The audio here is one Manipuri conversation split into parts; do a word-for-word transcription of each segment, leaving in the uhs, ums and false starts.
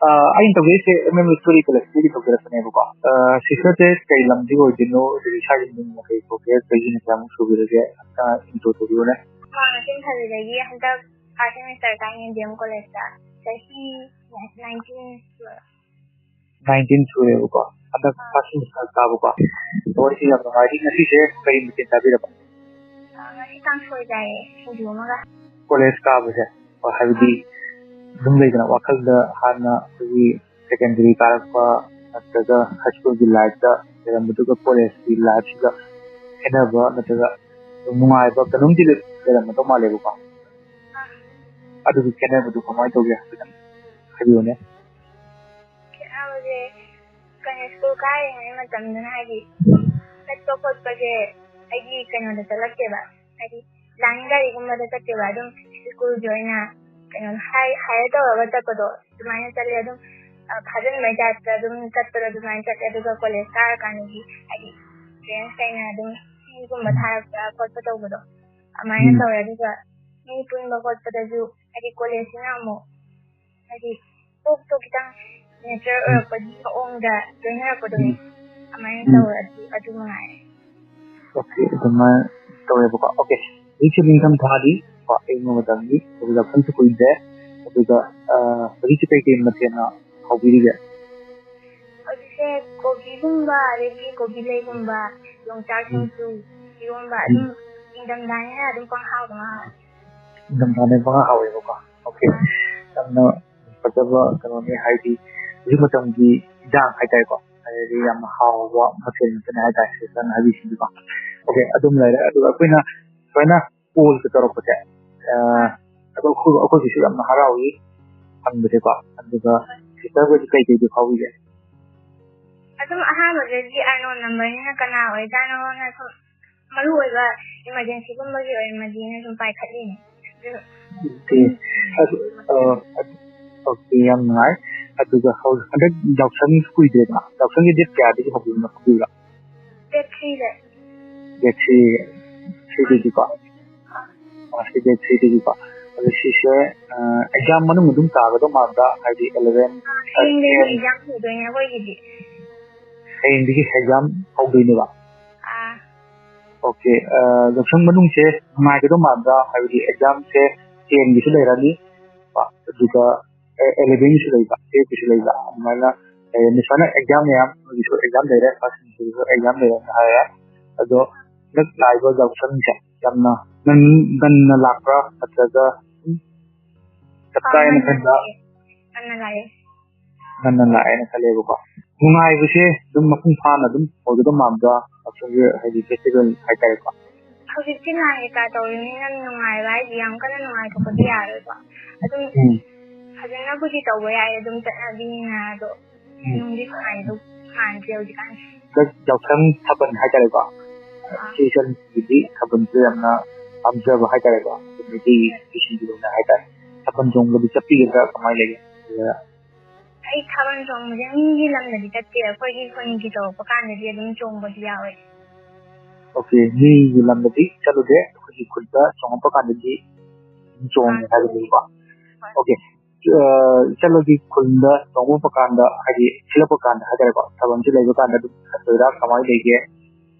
ꯑ, ꯑꯩꯅ ꯇꯧꯖꯔꯤꯁꯦ ꯑꯦꯝ ꯑꯦꯝ ꯏꯁꯇꯣꯔꯤ ꯀꯣꯂꯦꯖꯇꯒꯤ ꯇꯧꯖꯔꯛꯄꯅꯦꯕꯀꯣ꯫ ꯑ, ꯁꯤꯁꯇꯔꯁꯦ ꯀꯩ ꯂꯝꯗꯒꯤ ꯑꯣꯏꯗꯣꯏꯅꯣ? ꯑꯗꯨꯒ ꯏꯁꯥꯒꯤ ꯃꯤꯡꯅ ꯀꯩ ꯀꯧꯒꯦ? ꯆꯍꯤꯅ ꯀꯌꯥꯃꯨꯛ ꯁꯨꯕꯤꯔꯒꯦ? ꯑꯝꯇ ꯏꯟꯇ꯭ꯔꯣ ꯇꯧꯕꯤꯌꯨꯅꯦ꯫ ꯃꯥ ꯃꯁꯤꯡ ꯊꯥꯕꯤꯗꯒꯤ ꯍꯟꯗꯛ ꯐꯥꯔꯁ ꯁꯦꯃꯤꯁꯇꯔ ꯀꯥꯏꯅꯤ ꯗꯤ ꯑꯦꯝ ꯀꯣꯂꯦꯖꯇ꯫ ꯆꯍꯤ ꯅꯥꯏꯟꯇꯤꯟ ꯁꯨꯔꯦ꯫ ꯅꯥꯏꯟꯇꯤꯟ ꯁꯨꯔꯦꯕꯀꯣ꯫ ꯍꯟꯗꯛ ꯑꯥ꯫ First semester ꯀꯥꯕꯀꯣ꯫ ꯑꯗꯣ ꯑꯩꯁꯦ ꯌꯥꯝ ꯅꯨꯡꯉꯥꯏꯔꯤ꯫ ꯉꯁꯤꯁꯦ ꯀꯔꯤ ꯃꯊꯦꯜ ꯆꯥꯕꯤꯔꯕ? ꯑꯥ, ꯉꯁꯤ ꯀꯥꯡꯁꯣꯏ ꯆꯥꯏꯌꯦ, ꯁꯤꯡꯖꯨ ꯑꯃꯒ꯫ ꯀꯣꯂꯦꯖ ꯀꯥꯕꯁꯦ, ꯍꯣꯏ, ꯍꯥꯏꯕꯗꯤ ꯑꯥ꯫ ꯑꯗꯨꯝ ꯂꯩꯗꯅ, ꯋꯥꯈꯜꯗ ꯍꯥꯟꯅ ꯑꯩꯈꯣꯏꯒꯤ ꯁꯦꯀꯦꯟꯗꯔꯤ ꯀꯥꯔꯛꯄ ꯅꯠꯇ꯭ꯔꯒ ꯍꯥꯏ ꯁ꯭ꯀꯨꯜꯒꯤ ꯂꯥꯏꯐꯇ ꯂꯩꯔꯝꯕꯗꯨꯒ ꯀꯣꯂꯦꯖꯀꯤ ꯂꯥꯏꯐꯁꯤꯒ ꯈꯦꯠꯅꯕ ꯅꯠꯇ꯭ꯔꯒ ꯑꯗꯨꯝ ꯅꯨꯡꯉꯥꯏꯕ ꯀꯩꯅꯣꯝꯗꯤ ꯂꯩꯔꯝꯒꯗꯧ ꯃꯥꯜꯂꯦꯕꯀꯣ꯫ ꯑꯥ꯫ ꯑꯗꯨꯒꯤ ꯈꯦꯠꯅꯕꯗꯨ ꯀꯃꯥꯏꯅ ꯇꯧꯒꯦ ꯍꯥꯏꯐꯦꯠꯇꯪ ꯍꯥꯏꯕꯤꯌꯨꯅꯦ꯫ ꯈꯦꯠꯅꯕꯁꯦ ꯀꯩꯅꯣ, ꯁ꯭ꯀꯨꯜ ꯀꯥꯔꯤꯉꯩ ꯃꯇꯝꯗꯅ ꯍꯥꯏꯗꯤ ꯆꯠꯄ ꯈꯣꯠꯄꯁꯦ ꯑꯩꯒꯤ ꯀꯩꯅꯣꯗ ꯆꯠꯂꯛꯇꯦꯕ, ꯍꯥꯏꯗꯤ ꯂꯥꯏꯟ ꯒꯥꯔꯤꯒꯨꯝꯕꯗ ꯆꯠꯇꯦꯕ꯫ ꯑꯗꯨꯝ ꯁ꯭ꯀꯨꯜꯒꯤ ꯑꯣꯏꯅ ꯀꯩꯅꯣ ꯍꯥꯏ-, ꯍꯥꯏꯌꯔ ꯇꯧꯔꯒ ꯆꯠꯄꯗꯣ ꯑꯗꯨꯃꯥꯏꯅ ꯆꯠꯂꯦ꯫ ꯑꯗꯨꯝ, ꯑ, ꯐꯥꯖꯤꯟꯕꯩ ꯇꯥꯏꯞꯇ ꯑꯗꯨꯝ ꯆꯠꯄꯗꯣ ꯑꯗꯨꯃꯥꯏꯅ ꯆꯠꯂꯦ꯫ ꯑꯗꯨꯒ ꯀꯣꯂꯦꯖ ꯀꯥꯔꯀꯥꯟꯗꯗꯤ ꯍꯥꯏꯗꯤ ꯄꯦꯔꯦꯟꯁ ꯀꯩꯅ ꯑꯗꯨꯝ ꯐꯤꯒꯨꯝꯕ ꯎꯝ꯫ ꯊꯥꯔꯛꯄ ꯈꯣꯠꯄ ꯇꯧꯕꯗꯣ ꯑꯗꯨꯃꯥꯏꯅ ꯎꯝ꯫ ꯇꯧꯔꯦ꯫ ꯑꯗꯨꯒ ꯃꯤ ꯄꯨꯟꯕ ꯈꯣꯠꯄꯗꯁꯨ ꯍꯥꯏꯗꯤ ꯀꯣꯂꯦꯖꯁꯤꯅ ꯑꯃꯨꯛ ꯍꯥꯏꯗꯤ ꯀꯣꯛꯇꯣ ꯈꯤꯇꯪ ꯃꯦꯆꯔ ꯎꯝ꯫ ꯑꯣꯏꯔꯛꯄꯒꯤ ꯃꯑꯣꯡꯗ ꯂꯣꯏꯅꯔꯛꯄꯗꯣ ꯎꯝ꯫ ꯑꯗꯨꯃꯥꯏꯅ ꯎꯝ꯫ ꯇꯧꯋꯦ꯫ ꯑꯗꯨ, ꯑꯗꯨ ꯃꯉꯥꯏꯔꯦ꯫ ꯑꯣꯀꯦ, ꯑꯗꯨꯃꯥꯏꯅ ꯇꯧꯋꯦꯕꯀꯣ꯫ ꯑꯣꯀꯦ, ꯍꯧꯖꯤꯛꯁꯦ ꯅꯤꯡꯊꯝ ꯊꯥꯗꯤ ꯀꯣ, ꯑꯌꯤꯡꯕ ꯃꯇꯝꯒꯤ ꯌꯥꯎꯁꯪꯁꯨ ꯀꯨꯏꯗ꯭ꯔꯦ꯫ ꯑꯗꯨꯒ, ꯑ, ꯍꯧꯖꯤꯛꯁꯦ ꯀꯩꯀꯩ ꯃꯊꯦꯜꯅ ꯍꯥꯎꯕꯤꯔꯤꯒꯦ? ꯍꯧꯖꯤꯛꯁꯦ ꯀꯣꯕꯤꯒꯨꯝꯕ, ꯑꯗꯒꯤ ꯀꯣꯕꯤ ꯂꯩꯒꯨꯝꯕ, ꯌꯣꯡꯆꯥꯛ ꯎꯝ꯫ ꯁꯤꯡꯖꯨ, ꯏꯔꯣꯝꯕ, ꯎꯝ꯫ ꯑꯗꯨꯝ ꯅꯤꯡꯊꯝꯊꯥꯅꯤꯅ ꯑꯗꯨꯝ ꯄꯪꯍꯥꯎꯗ ꯍꯥꯎꯋꯦ꯫ ꯅꯤꯡꯊꯝꯊꯥꯅ ꯄꯪꯍꯥꯎ ꯍꯥꯎꯋꯦꯕꯀꯣ꯫ ꯑꯣꯀꯦ꯫ ꯌꯥꯝꯅ ꯐꯖꯕ ꯀꯩꯅꯣꯅꯤ, ꯍꯥꯏꯗꯤ ꯍꯧꯖꯤꯛ ꯃꯇꯝꯒꯤ ꯏꯟꯖꯥꯡ ꯍꯥꯏꯇꯥꯔꯦꯀꯣ꯫ ꯍꯥꯏꯗꯤ ꯌꯥꯝ ꯍꯥꯎꯕ ꯃꯊꯦꯜ ꯉꯥꯛꯇꯅꯦ ꯍꯥꯏꯇꯥꯔꯦ ꯁꯤꯁꯇꯔꯅ ꯍꯥꯏꯕꯤꯔꯤꯁꯤꯡꯗꯨꯀꯣ꯫ ꯑꯣꯀꯦ, ꯑꯗꯨꯝ ꯂꯩꯔꯦ꯫ ꯑꯗꯨꯒ ꯑꯩꯈꯣꯏꯅ ꯁꯨꯃꯥꯏꯅ ꯀꯣꯜꯒ ꯇꯧꯔꯛꯄꯁꯦ, ꯑ, ꯑꯗꯣ ꯑꯩꯈꯣꯏ, ꯑꯩꯈꯣꯏꯒꯤꯁꯨ ꯌꯥꯝꯅ ꯍꯔꯥꯎꯏ ꯐꯪꯕꯁꯦꯀꯣ꯫ ꯑꯗꯨꯒ ꯁꯤꯁꯇꯔ ꯍꯣꯏꯗꯤ ꯀꯩ ꯀꯩꯗꯤ ꯐꯥꯎꯕꯤꯒꯦ? ꯑꯗꯨꯝ ꯑꯍꯥꯟꯕꯗꯗꯤ unknown numberꯅꯤꯅ ꯀꯅꯥ ꯑꯣꯏꯖꯥꯠꯅꯣꯅ ꯁꯨꯝ ꯃꯔꯨ ꯑꯣꯏꯕ emergencyꯒꯨꯝꯕꯒꯤ ꯑꯣꯏꯔꯝꯃꯗꯤꯅ ꯁꯨꯝ ꯄꯥꯏꯈꯠꯂꯤꯅꯦ꯫ ꯑꯗꯨ ꯑꯣꯀꯦ꯫ ꯑꯗꯨ, ꯑ, ꯑꯗꯨ, ꯑꯣꯀꯦ, ꯌꯥꯝ ꯅꯨꯡꯉꯥꯏ꯫ ꯑꯗꯨꯒ ꯍꯧ-, ꯍꯟꯗꯛ ꯌꯥꯎꯁꯪ ꯀꯨꯏꯗ꯭ꯔꯦꯗꯅ, ꯌꯥꯎꯁꯪꯒꯤ date ꯀꯌꯥꯗꯒꯤ ꯍꯧꯕꯤꯕꯅꯣ ꯈꯪꯕꯤꯕ꯭ꯔꯥ? Date threeꯗ꯫ Date three, threeꯗꯒꯤꯀꯣ? ꯑꯥ꯫ Marchꯀꯤ date threeꯗꯒꯤꯀꯣ? ꯁꯤꯁꯦ ꯑꯦꯛꯖꯥꯝ ꯃꯅꯨꯡ ꯑꯗꯨꯝ ꯇꯥꯒꯗꯧ ꯃꯥꯟꯕ꯭ꯔꯥ? ꯍꯥꯏꯗꯤ ꯑꯦꯂꯚꯦꯟ, ꯍꯌꯦꯡꯗꯒꯤ ꯑꯦꯛꯖꯥꯝ ꯍꯧꯗꯣꯏꯅꯦ ꯑꯩꯈꯣꯏꯒꯤꯗꯤ꯫ ꯍꯌꯦꯡꯗꯒꯤ ꯑꯦꯛꯖꯥꯝ ꯍꯧꯗꯣꯏꯅꯦꯕ? ꯑꯥ꯫ ꯑꯣꯀꯦ꯫ ꯌꯥꯎꯁꯪ ꯃꯅꯨꯡꯁꯦ ꯅꯨꯡꯉꯥꯏꯒꯗꯧ ꯃꯥꯟꯕ꯭ꯔꯥ? ꯍꯥꯏꯕꯗꯤ ꯑꯦꯛꯖꯥꯝꯁꯦ ꯇꯦꯟꯒꯤꯁꯨ ꯂꯩꯔꯅꯤ, ꯑꯗꯨꯒ ꯑꯦꯂꯚꯦꯟꯒꯤꯁꯨ ꯂꯩꯕ, ꯇꯨꯌꯦꯜꯐꯀꯤꯁꯨ ꯂꯩꯕ, ꯑꯗꯨꯃꯥꯏꯅ ꯂꯩꯔꯅꯤ꯫ ꯁꯨꯃꯥꯏꯅ ꯑꯦꯛꯖꯥꯝ ꯃꯌꯥꯝ, ꯅꯣꯏꯒꯤꯁꯨ ꯑꯦꯛꯖꯥꯝ ꯂꯩꯔꯦ, ꯐꯥꯔꯁ ꯁꯦꯃꯤꯁꯇꯔꯒꯤꯁꯨ ꯑꯦꯛꯖꯥꯝ ꯂꯩꯔꯦꯅ ꯍꯥꯏꯔꯦ꯫ ꯑꯗꯣ ꯍꯟꯗꯛ ꯂꯥꯛꯏꯕ ꯌꯥꯎꯁꯪꯁꯦ ꯌꯥꯝꯅ ꯉꯟ-, ꯉꯟꯅ ꯂꯥꯛꯄ꯭ꯔꯥ, ꯅꯠꯇ꯭ꯔꯒ ꯁꯨꯝ ꯆꯞ ꯆꯥꯏꯅ ꯈꯟꯕ? ꯉꯟꯅ ꯂꯥꯛꯑꯦ꯫ ꯉꯟꯅ ꯂꯥꯛꯑꯦꯅ ꯈꯜꯂꯦꯕꯀꯣ꯫ ꯅꯨꯡꯉꯥꯏꯕꯁꯦ ꯑꯗꯨꯝ ꯃꯄꯨꯡ ꯐꯥꯅ ꯑꯗꯨꯝ ꯑꯣꯏꯒꯗꯧ ꯃꯥꯟꯕ꯭ꯔꯥ? ꯑꯩꯈꯣꯏꯒꯤ ꯍꯥꯏꯗꯤ ꯐꯦꯁꯇꯤꯚꯦꯜ ꯍꯥꯏꯇꯥꯔꯦꯀꯣ꯫ ꯍꯧꯖꯤꯛꯇꯤ ꯅꯥꯏ ꯀꯩꯀꯥ ꯇꯧꯔꯤꯕꯅꯤꯅ ꯅꯨꯡꯉꯥꯏꯕ ꯍꯥꯏꯁꯦ ꯌꯥꯝ ꯀꯟꯅ ꯅꯨꯡꯉꯥꯏꯊꯣꯛꯄꯗꯤ ꯌꯥꯔꯣꯏꯀꯣ꯫ ꯑꯗꯨꯝ ꯎꯝ꯫ ꯐꯖꯅꯕꯨꯗꯤ ꯇꯧꯕ ꯌꯥꯏ, ꯑꯗꯨꯝ ꯆꯠꯅꯕꯤꯅꯤꯅ, ꯑꯗꯣ ꯎꯝ꯫ ꯅꯨꯡꯗꯤ ꯅꯨꯡꯉꯥꯏ, ꯑꯗꯨꯝ ꯍꯥꯟꯅꯗꯤ ꯍꯧꯖꯤꯛꯀꯥꯟꯁꯦ꯫ ꯍꯟꯗꯛ ꯌꯥꯎꯁꯪ ꯊꯥꯕꯜ ꯍꯥꯏꯇꯥꯔꯦꯀꯣ꯫ ꯑꯥ꯫ ꯏꯆꯦ ꯏꯆꯟꯒꯤꯗꯤ ꯊꯥꯕꯜꯁꯦ ꯌꯥꯝꯅ ꯄꯥꯝꯖꯕ ꯍꯥꯏꯇꯥꯔꯦꯀꯣ꯫ ꯑꯗꯨ ꯃꯩꯇꯩ ꯅꯨꯄꯤꯁꯤꯡꯒꯤ ꯑꯣꯏꯅ ꯍꯥꯏꯇꯥꯔꯦ꯫ ꯊꯥꯕꯜ ꯆꯣꯡꯕꯗꯤ ꯆꯠꯄꯤꯒꯗ꯭ꯔꯥ? ꯀꯃꯥꯏꯅ ꯂꯩꯒꯦ? ꯑꯩ ꯊꯥꯕꯜ ꯆꯣꯡꯕꯁꯦ ꯃꯤꯒꯤ ꯂꯝꯗꯗꯤ ꯆꯠꯇꯦ, ꯑꯩꯈꯣꯏꯒꯤ ꯈꯨꯟꯒꯤ ꯇꯧꯔꯛꯄ ꯀꯥꯟꯗꯗꯤ ꯑꯗꯨꯝ ꯆꯣꯡꯕꯁꯨ ꯌꯥꯎꯋꯦ꯫ ꯑꯣꯀꯦ, ꯃꯤꯒꯤ ꯂꯝꯗꯗꯤ ꯆꯠꯂꯨꯗꯦ, ꯑꯩꯈꯣꯏꯒꯤ ꯈꯨꯟꯗ ꯆꯣꯡꯉꯛꯄ ꯀꯥꯟꯗꯗꯤ ꯑꯗꯨꯝ ꯆꯣꯡꯉꯦ ꯑꯥ, ꯍꯥꯏꯕꯅꯦꯕꯀꯣ꯫ ꯍꯣꯏ꯫ ꯑꯣꯀꯦ꯫ ꯑ, ꯏꯆꯟꯍꯣꯏꯒꯤ ꯈꯨꯟꯗ ꯆꯣꯡꯉꯛꯄ ꯀꯥꯟꯗ, ꯍꯥꯏꯗꯤ ꯁꯤꯜꯂꯛꯄ ꯀꯥꯟꯗ ꯍꯥꯏꯇꯥꯔꯦꯀꯣ, ꯊꯥꯕꯜꯁꯦ ꯂꯩꯕ ꯀꯥꯟꯗ ꯑꯗꯨꯝ ꯆꯠꯇꯣꯏꯔꯥ? ꯀꯃꯥꯏꯅ ꯂꯩꯒꯦ?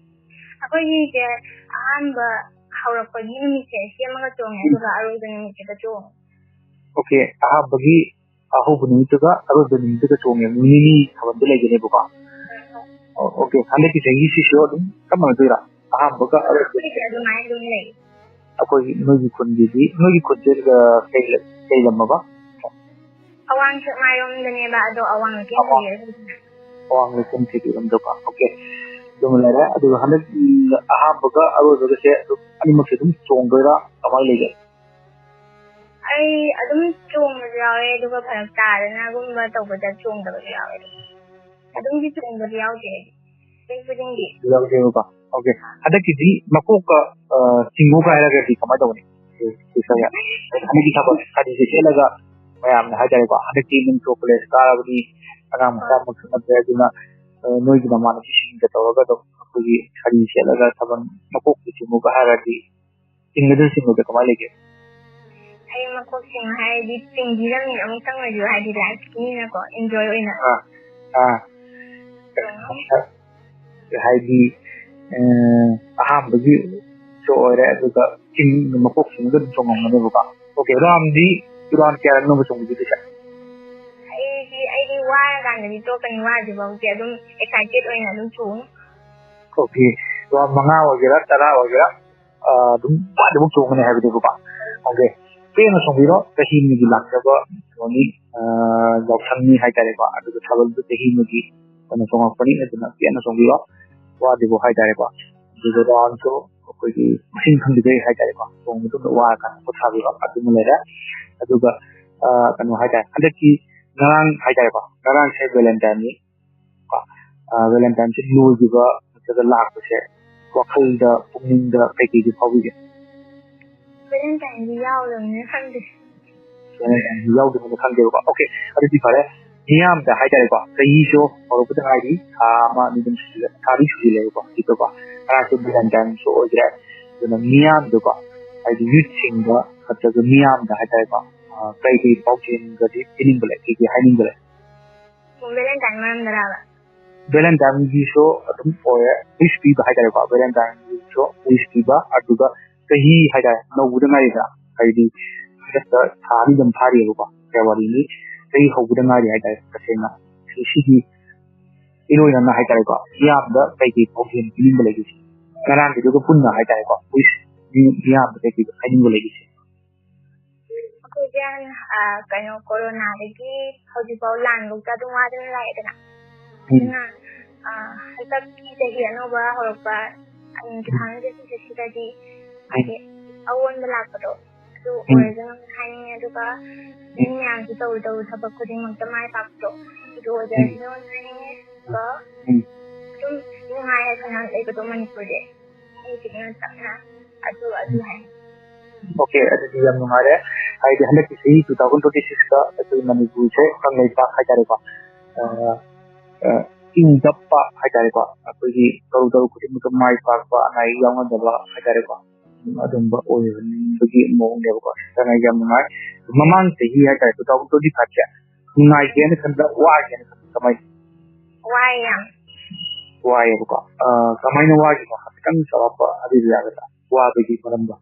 ꯑꯩꯈꯣꯏꯒꯤꯁꯦ ꯑꯍꯥꯟꯕ ꯍꯧꯔꯛꯄꯒꯤ ꯅꯨꯃꯤꯠꯁꯦ ꯁꯦꯝꯃꯒ ꯆꯣꯡꯉꯦ, ꯎꯝ꯫ ꯑꯗꯨꯒ ꯑꯔꯣꯏꯕ ꯅꯨꯃꯤꯠꯁꯤꯗ ꯆꯣꯡꯉꯦ꯫ ꯑꯣꯀꯦ, ꯑꯍꯥꯟꯕꯒꯤ ꯑꯍꯧꯕ ꯅꯨꯃꯤꯠꯇꯨꯒ ꯑꯔꯣꯏꯕ ꯅꯨꯃꯤꯠꯇꯨꯒ ꯆꯣꯡꯉꯦ, ꯅꯨꯃꯤꯠ ꯅꯤꯅꯤ ꯊꯥꯕꯜꯗꯤ ꯂꯩꯒꯅꯦꯕꯀꯣ꯫ ꯑꯣ, ꯑꯣꯀꯦ, ꯍꯟꯗꯛꯀꯤ ꯆꯍꯤꯒꯤꯁꯤꯁꯨ ꯑꯗꯨꯝ ꯆꯞ ꯃꯥꯟꯅꯗꯣꯏꯔꯥ? ꯑꯍꯥꯟꯕꯒ ꯑꯔꯣꯏꯕ? ꯑꯩꯈꯣꯏꯁꯦ ꯑꯗꯨꯃꯥꯏꯅ ꯑꯗꯨꯝ ꯂꯩ꯫ ꯑꯩꯈꯣꯏꯒꯤ, ꯅꯣꯏꯒꯤ ꯈꯨꯟꯒꯤꯗꯤ, ꯅꯣꯏꯒꯤ ꯈꯨꯟꯁꯦ, ꯑ, ꯀꯩ ꯂ-, ꯀꯩ ꯂꯝ ꯑꯕ? ꯑꯋꯥꯡ ꯁꯦꯛꯃꯥꯏꯔꯣꯝꯗꯅꯦꯕ, ꯑꯗꯣ ꯑꯋꯥꯡ ꯂꯩꯀꯦꯝ ꯑꯋꯥꯡ꯫ ꯊꯦꯕꯤꯔꯣꯝꯗ꯫ ꯑꯋꯥꯡ ꯂꯩꯀꯦꯝ ꯊꯦꯕꯤꯔꯣꯝꯗꯀꯣ꯫ ꯑꯣꯀꯦ꯫ ꯑꯗꯨꯃ ꯂꯩꯔꯦ꯫ ꯑꯗꯨꯒ ꯍꯟꯗꯛ, ꯎꯝ, ꯑꯍꯥꯟꯕꯒ ꯑꯔꯣꯏꯕꯒꯁꯦ ꯑꯗꯨꯝ ꯑꯅꯤꯃꯛꯁꯦ ꯑꯗꯨꯝ ꯆꯣꯡꯗꯣꯏꯔꯥ? ꯀꯃꯥꯏꯅ ꯂꯩꯒꯦ? ꯑꯩ ꯑꯗꯨꯝ ꯆꯣꯡꯕꯁꯨ ꯌꯥꯎꯋꯦ, ꯑꯗꯨꯒ ꯐꯔꯛ ꯇꯥꯗꯅꯒꯨꯝꯕ ꯇꯧꯕꯗ ꯆꯣꯡꯗꯕꯁꯨ ꯌꯥꯎꯋꯦ꯫ ꯑꯗꯨꯝꯗꯤ ꯆꯣꯡꯕꯗꯤ ꯌꯥꯎꯗꯦ ꯑꯩꯗꯤ꯫ ꯆꯍꯤ ꯈꯨꯗꯤꯡꯒꯤ꯫ ꯌꯥꯎꯗꯦꯕꯀꯣ꯫ ꯑꯣꯀꯦ꯫ ꯍꯟꯗꯛꯀꯤꯗꯤ ꯃꯀꯣꯛꯀ, ꯑ, ꯆꯤꯡꯉꯨꯒ ꯍꯥꯏꯔꯒꯗꯤ ꯀꯃꯥꯏꯅ ꯇꯧꯒꯅꯤ? ꯁꯤꯁꯇꯔ, ꯍꯟꯗꯛꯀꯤ ꯊꯥꯕꯜ ꯁꯥꯔꯤꯁꯦ ꯁꯦꯠꯂꯒ ꯃꯌꯥꯝꯅ ꯍꯥꯏꯇꯥꯔꯦꯀꯣ, ꯍꯟꯗꯛꯇꯤ ꯅꯪꯁꯨ ꯀꯣꯂꯦꯖ ꯀꯥꯔꯕꯅꯤ, ꯑꯉꯥꯡ ꯃꯆꯥꯃꯛꯁꯨ ꯅꯠꯇ꯭ꯔꯦ, ꯑꯗꯨꯅ, ꯑ, ꯅꯣꯏꯒꯤ ꯅꯃꯥꯟꯅꯕꯤꯁꯤꯡꯒ ꯇꯧꯔꯒ ꯑꯗꯨꯝ ꯑꯩꯈꯣꯏꯒꯤ ꯁꯥꯔꯤ ꯁꯦꯠꯂꯒ ꯊꯥꯕꯜ ꯃꯀꯣꯛꯇ ꯆꯤꯡꯉꯨꯒ ꯍꯥꯏꯔꯗꯤ ꯆꯤꯡꯒꯗ꯭ꯔꯥ ꯆꯤꯡꯉꯣꯏꯗ꯭ꯔꯥ ꯀꯃꯥꯏꯅ ꯂꯩꯒꯦ? ꯑꯩ ꯃꯀꯣꯛ ꯁꯦꯡꯅ ꯍꯥꯏꯔꯗꯤ ꯆꯤꯡꯕꯤꯔꯝꯃꯤ ꯑꯃꯨꯛꯇꯪ ꯑꯣꯏꯔꯁꯨ, ꯍꯥꯏꯗꯤ ꯂꯥꯏꯐꯀꯤꯅꯤꯅꯀꯣ, ꯏꯟꯖꯣꯏ ꯑꯣꯏꯅ꯫ ꯑꯥ, ꯑꯥ꯫ ꯍꯥꯏꯗꯤ, ꯑ, ꯑꯍꯥꯟꯕꯒꯤ ꯁꯨ ꯑꯣꯏꯔꯦ, ꯑꯗꯨꯒ ꯆꯤꯡ ꯃꯀꯣꯛ ꯆꯤꯡꯗ ꯑꯗꯨꯝ ꯆꯣꯡꯉꯝꯒꯅꯦꯕꯀꯣ꯫ Okay, ꯔꯥꯎꯟꯗꯤ, round ꯀꯌꯥꯔꯛꯅꯣꯕ ꯆꯣꯡꯕꯤꯗꯣꯏꯁꯦ? ꯑꯩꯗꯤ, ꯑꯩꯗꯤ ꯋꯥꯔꯀꯥꯟꯗꯗꯤ ꯇꯣꯛꯀꯅꯤ, ꯋꯥꯗ꯭ꯔꯤꯐꯥꯎꯗꯤ ꯑꯗꯨꯝ ꯑꯦꯛꯁꯥꯏꯇꯦꯠ ꯑꯣꯏꯅ ꯑꯗꯨꯝ ꯆꯣꯡꯉꯤ꯫ ꯑꯣꯀꯦ, ꯔꯥꯎꯟ ꯃꯉꯥ ꯑꯣꯏꯒꯦꯔꯥ, ꯇꯔꯥ ꯑꯣꯏꯒꯦꯔꯥ, ꯑ, ꯑꯗꯨꯝ ꯋꯥꯗ꯭ꯔꯤꯐꯥꯎ ꯆꯣꯡꯒꯅꯤ ꯍꯥꯏꯕꯅꯦꯕꯀꯣ꯫ ꯑꯣꯀꯦ, ꯄꯦꯟꯅ ꯆꯣꯡꯕꯤꯔꯣ, ꯆꯍꯤ ꯑꯃꯒꯤ ꯂꯥꯛꯆꯕ ꯀꯩꯅꯣꯅꯤ, ꯑ, ꯌꯥꯎꯁꯪꯅꯤ ꯍꯥꯏꯇꯥꯔꯦꯀꯣ꯫ ꯑꯗꯨꯒ ꯊꯥꯕꯜꯗꯨ ꯆꯍꯤ ꯑꯃꯒꯤ ꯑꯣꯏꯅ ꯆꯣꯡꯉꯛꯄꯅꯤ, ꯑꯗꯨꯅ ꯄꯦꯟꯅ ꯆꯣꯡꯕꯤꯔꯣ, ꯋꯥꯗ꯭ꯔꯤꯐꯥꯎ ꯍꯥꯏꯇꯥꯔꯦꯀꯣ꯫ ꯑꯗꯨꯒ ꯔꯥꯎꯟꯁꯨ ꯑꯩꯈꯣꯏꯒꯤ ꯃꯁꯤꯡ ꯈꯪꯗꯈꯩ ꯍꯥꯏꯇꯥꯔꯦꯀꯣ, ꯆꯣꯡꯕ ꯃꯇꯨꯡꯗ ꯋꯥꯔꯀꯥꯟꯗ ꯄꯣꯊꯥꯕꯤꯕ ꯑꯗꯨꯃ ꯂꯩꯔꯦ꯫ ꯑꯗꯨꯒ, ꯑ, ꯀꯩꯅꯣ ꯍꯥꯏꯇꯥꯔꯦ, ꯍꯟꯗꯛꯀꯤ ꯉꯔꯥꯡ ꯍꯥꯏꯇꯥꯔꯦꯀꯣ, ꯉꯔꯥꯡꯁꯦ ꯚꯦꯂꯦꯟꯇꯥꯏꯟꯅꯤ꯫ ꯀꯣ, ꯑ, ꯚꯦꯂꯦꯟꯇꯥꯏꯟꯁꯦ ꯂꯣꯏꯈꯤꯕ ꯅꯠꯇ꯭ꯔꯒ ꯂꯥꯛꯄꯁꯦ ꯋꯥꯈꯜꯗ, ꯄꯨꯛꯅꯤꯡꯗ ꯀꯩꯀꯩꯗꯤ ꯐꯥꯎꯕꯤꯒꯦ? ꯚꯦꯂꯦꯟꯇꯥꯏꯟꯗꯤ ꯌꯥꯎꯗꯕꯅꯤꯅ ꯈꯪꯗꯦ꯫ ꯚꯦꯂꯦꯟꯇꯥꯏꯟꯗꯤ ꯌꯥꯎꯗꯕꯅꯤꯅ ꯈꯪꯗꯦꯕꯀꯣ꯫ ꯑꯣꯀꯦ, ꯑꯗꯨꯗꯤ ꯐꯔꯦ꯫ ꯃꯤꯌꯥꯝꯗ ꯍꯥꯏꯇꯥꯔꯦꯀꯣ, ꯆꯍꯤꯁꯨ ꯍꯧꯔꯛꯄꯗ ꯉꯥꯏꯔꯤ, ꯊꯥ ꯑꯃ ꯑꯅꯤ ꯑꯗꯨꯝ ꯁꯨꯖꯤꯜꯂꯦ, ꯊꯥꯗꯤ ꯁꯨꯖꯤꯜꯂꯦꯕꯀꯣ꯫ ꯑꯗꯨꯒ ꯉꯔꯥꯡꯁꯨ ꯚꯦꯂꯦꯟꯇꯥꯏꯟꯁꯨ ꯑꯣꯏꯈ꯭ꯔꯦ꯫ ꯑꯗꯨꯅ ꯃꯤꯌꯥꯝꯗꯀꯣ, ꯍꯥꯏꯗꯤ ꯌꯨꯠꯁꯤꯡꯗ ꯅꯠꯇ꯭ꯔꯒ ꯃꯤꯌꯥꯝꯗ ꯍꯥꯏꯇꯥꯔꯦꯀꯣ, ꯑ, ꯀꯩ ꯀꯩ ꯄꯥꯎꯖꯦꯜꯒꯗꯤ ꯄꯤꯅꯤꯡꯕ ꯂꯩ, ꯀꯩ ꯀꯩ ꯍꯥꯏꯅꯤꯡꯕ ꯂꯩ? ꯚꯦꯂꯦꯟꯇꯥꯏꯟ ꯃꯔꯝꯗꯔꯕ? ꯚꯦꯂꯦꯟꯇꯥꯏꯟꯒꯤꯁꯨ ꯑꯗꯨꯝ ꯑꯣꯏꯔꯦ, ꯋꯤꯁ ꯄꯤꯕ ꯍꯥꯏꯇꯥꯔꯦꯀꯣ, ꯚꯦꯂꯦꯟꯇꯥꯏꯟꯒꯤꯁꯨ ꯋꯤꯁ ꯄꯤꯕ, ꯑꯗꯨꯒ ꯆꯍꯤ ꯍꯥꯏꯇꯥꯔꯦ, ꯅꯧꯕꯗ ꯉꯥꯏꯔꯤꯗꯅ, ꯍꯥꯏꯗꯤ ꯍꯟꯗꯛꯇ ꯊꯥ ꯑꯅꯤꯗꯪ ꯐꯥꯔꯤꯑꯕꯀꯣ, ꯐꯦꯕꯋꯥꯔꯤꯅꯤ, ꯆꯍꯤ ꯍꯧꯕꯗ ꯉꯥꯏꯔꯤ ꯍꯥꯏꯇꯥꯔꯦ꯫ ꯇꯁꯦꯡꯅ ꯁꯤ-, ꯁꯤꯒꯤ ꯏꯔꯣꯏꯅꯅ ꯍꯥꯏꯇꯥꯔꯦꯀꯣ, ꯃꯤꯌꯥꯝꯗ ꯀꯩ ꯀꯩ ꯄꯥꯎꯖꯦꯜ ꯄꯤꯅꯤꯡꯕ ꯂꯩꯒꯦ? ꯉꯔꯥꯡꯒꯤꯗꯨꯒ ꯄꯨꯟꯅ ꯍꯥꯏꯇꯥꯔꯦꯀꯣ, ꯋꯤꯁ ꯃꯤ-, ꯃꯤꯌꯥꯝꯗ ꯀꯩ ꯀꯩ ꯍꯥꯏꯅꯤꯡꯕ ꯂꯩꯒꯦ? ꯑꯩꯈꯣꯏꯁꯦ, ꯑ, ꯀꯩꯅꯣ, ꯀꯣꯔꯣꯅꯥꯗꯒꯤ ꯍꯧꯖꯤꯛꯐꯥꯎ ꯂꯥꯟꯐꯧꯗ ꯑꯗꯨꯝ ꯋꯥꯗꯨꯅ ꯂꯥꯛꯑꯦꯗꯅ꯫ ꯎꯝ꯫ ꯑꯗꯨꯅ, ꯑ, ꯍꯟꯗꯛꯀꯤ ꯆꯍꯤ ꯑꯅꯧꯕ ꯍꯧꯔꯛꯄ, ꯎꯝ, ꯇꯨ ꯊꯥꯎꯖꯟ ꯇ꯭ꯋꯦꯟꯇꯤ ꯁꯤꯛꯁ ꯁꯤꯗꯗꯤ ꯎꯝ꯫ ꯍꯥꯏꯗꯤ ꯑꯑꯣꯟꯕ ꯂꯥꯛꯄꯗꯣ ꯑꯗꯨ ꯎꯝ꯫ ꯑꯣꯏꯔꯁꯅꯨ ꯍꯥꯏꯅꯤꯡꯉꯦ꯫ ꯑꯗꯨꯒ ꯃꯤ ꯃꯌꯥꯝꯁꯨ ꯇꯧꯔꯨ ꯇꯧꯔꯨ ꯊꯕꯛ ꯈꯨꯗꯤꯡꯃꯛꯇ ꯃꯥꯏ ꯄꯥꯛꯄꯗꯣ ꯑꯗꯨ ꯎꯝ꯫ ꯑꯣꯏꯖꯔꯁꯅꯨ ꯍꯥꯏꯅꯤꯡꯉꯦ꯫ ꯑꯗꯨꯒ ꯎꯝ꯫ ꯑꯗꯨꯝ ꯅꯨꯡꯉꯥꯏ ꯌꯥꯏꯐꯅ ꯂꯩꯕꯗꯣ ꯃꯅꯤꯄꯨꯔꯁꯦ꯫ ꯑꯩ ꯈꯤꯇꯪ ꯇꯞꯅ ꯑꯗꯨ, ꯑꯗꯨ ꯍꯥꯏ꯫ ꯑꯣꯀꯦ, ꯑꯗꯨꯗꯤ ꯌꯥꯝ ꯅꯨꯡꯉꯥꯏꯔꯦ꯫ ꯍꯥꯏꯗꯤ ꯍꯟꯗꯛꯀꯤ ꯆꯍꯤ ꯇꯨ ꯊꯥꯎꯖꯟ ꯇ꯭ꯋꯦꯟꯇꯤ ꯁꯤꯛꯁꯇ ꯑꯩꯈꯣꯏ ꯃꯅꯤꯄꯨꯔꯁꯦ ꯀꯪꯂꯩꯄꯥꯛ ꯍꯥꯏꯇꯥꯔꯦꯀꯣ, ꯑ, ꯑ, ꯏꯪ ꯇꯞꯄ ꯍꯥꯏꯇꯥꯔꯦꯀꯣ, ꯑꯩꯈꯣꯏꯒꯤ ꯇꯧꯔꯨ ꯇꯧꯔꯨ ꯈꯨꯗꯤꯡꯃꯛꯇ ꯃꯥꯏ ꯄꯥꯛꯄ, ꯑꯅꯥ ꯑꯌꯦꯛ ꯌꯥꯎꯅꯗꯕ ꯍꯥꯏꯇꯥꯔꯦꯀꯣ, ꯑꯗꯨꯝꯕ ꯑꯣꯏꯍꯟꯕꯒꯤ ꯃꯑꯣꯡꯅꯦꯕꯀꯣ꯫ ꯁꯤꯁꯇꯔꯅ ꯌꯥꯝ ꯅꯨꯡꯉꯥꯏ꯫ ꯃꯃꯥꯡ ꯆꯍꯤ ꯍꯥꯏꯇꯥꯔꯦ, two thousand twenty five ꯁꯦ ꯅꯨꯡꯉꯥꯏꯒꯦꯅ ꯈꯟꯕ꯭ꯔꯥ, ꯋꯥꯒꯦꯅ ꯈꯟꯕ꯭ꯔꯥ, ꯀꯃꯥꯏꯅ? ꯋꯥꯏ ꯌꯥꯝ꯫ ꯋꯥꯏꯌꯦꯕꯀꯣ꯫ ꯑ, ꯀꯃꯥꯏꯅ ꯋꯥꯈꯤꯅꯣ ꯍꯥꯏꯐꯦꯠꯇꯪ ꯆꯥꯎꯔꯥꯛꯄ ꯍꯥꯏꯕꯤꯕ ꯌꯥꯒꯗ꯭ꯔꯥ, ꯋꯥꯕꯒꯤ ꯃꯔꯝꯗꯣ?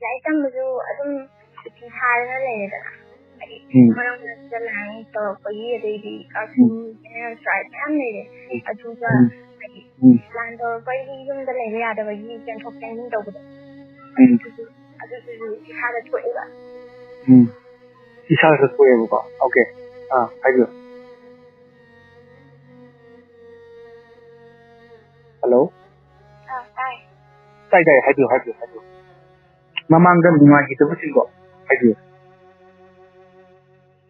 ꯂꯥꯏꯔꯤꯛ ꯇꯝꯕꯁꯨ ꯑꯗꯨꯝ ꯁꯨꯇꯤ ꯊꯥꯗꯅ ꯂꯩꯔꯦꯗꯅ꯫ ꯍꯥꯏꯗꯤ ꯎꯝ꯫ ꯃꯔꯛ ꯃꯔꯛꯇ ꯂꯥꯟ ꯇꯧꯔꯛꯄꯒꯤ, ꯑꯗꯩꯗꯤ ꯀꯥꯔꯐ꯭ꯌꯨ, ꯎꯝ꯫ ꯖꯦꯅꯔꯦꯜ ꯁ꯭ꯇ꯭ꯔꯥꯏꯛ ꯃꯌꯥꯝ ꯂꯩꯔꯦ꯫ ꯎꯝ꯫ ꯑꯗꯨꯒ ꯎꯝ꯫ ꯍꯥꯏꯗꯤ ꯎꯝ꯫ ꯂꯥꯟ ꯇꯧꯔꯛꯄꯒꯤ ꯌꯨꯝꯗ ꯂꯩꯕ ꯌꯥꯗꯕꯒꯤ ꯆꯦꯟꯊꯣꯛ ꯆꯦꯟꯁꯤꯟ ꯇꯧꯕꯗꯣ꯫ ꯎꯝ꯫ ꯑꯗꯨꯁꯨ, ꯑꯗꯨꯁꯨ ꯏꯁꯥꯗ ꯊꯣꯛꯑꯦꯕ꯫ ꯎꯝ꯫ ꯏꯁꯥꯗ ꯊꯣꯛꯑꯦꯕꯀꯣ꯫ ꯑꯣꯀꯦ꯫ ꯑꯥ, ꯍꯥꯏꯕꯤꯌꯨ꯫ ꯍꯜꯂꯣ? ꯑꯥ, ꯇꯥꯏ꯫ ꯇꯥꯏ, ꯇꯥꯏ, ꯍꯥꯏꯕꯤꯌꯨ, ꯍꯥꯏꯕꯤꯌꯨ, ꯍꯥꯏꯕꯤꯌꯨ꯫ ꯃꯃꯥꯡꯗ ꯅꯨꯡꯉꯥꯏꯈꯤꯗꯕꯁꯤꯡꯗꯣ ꯍꯥꯏꯕꯤꯌꯨ꯫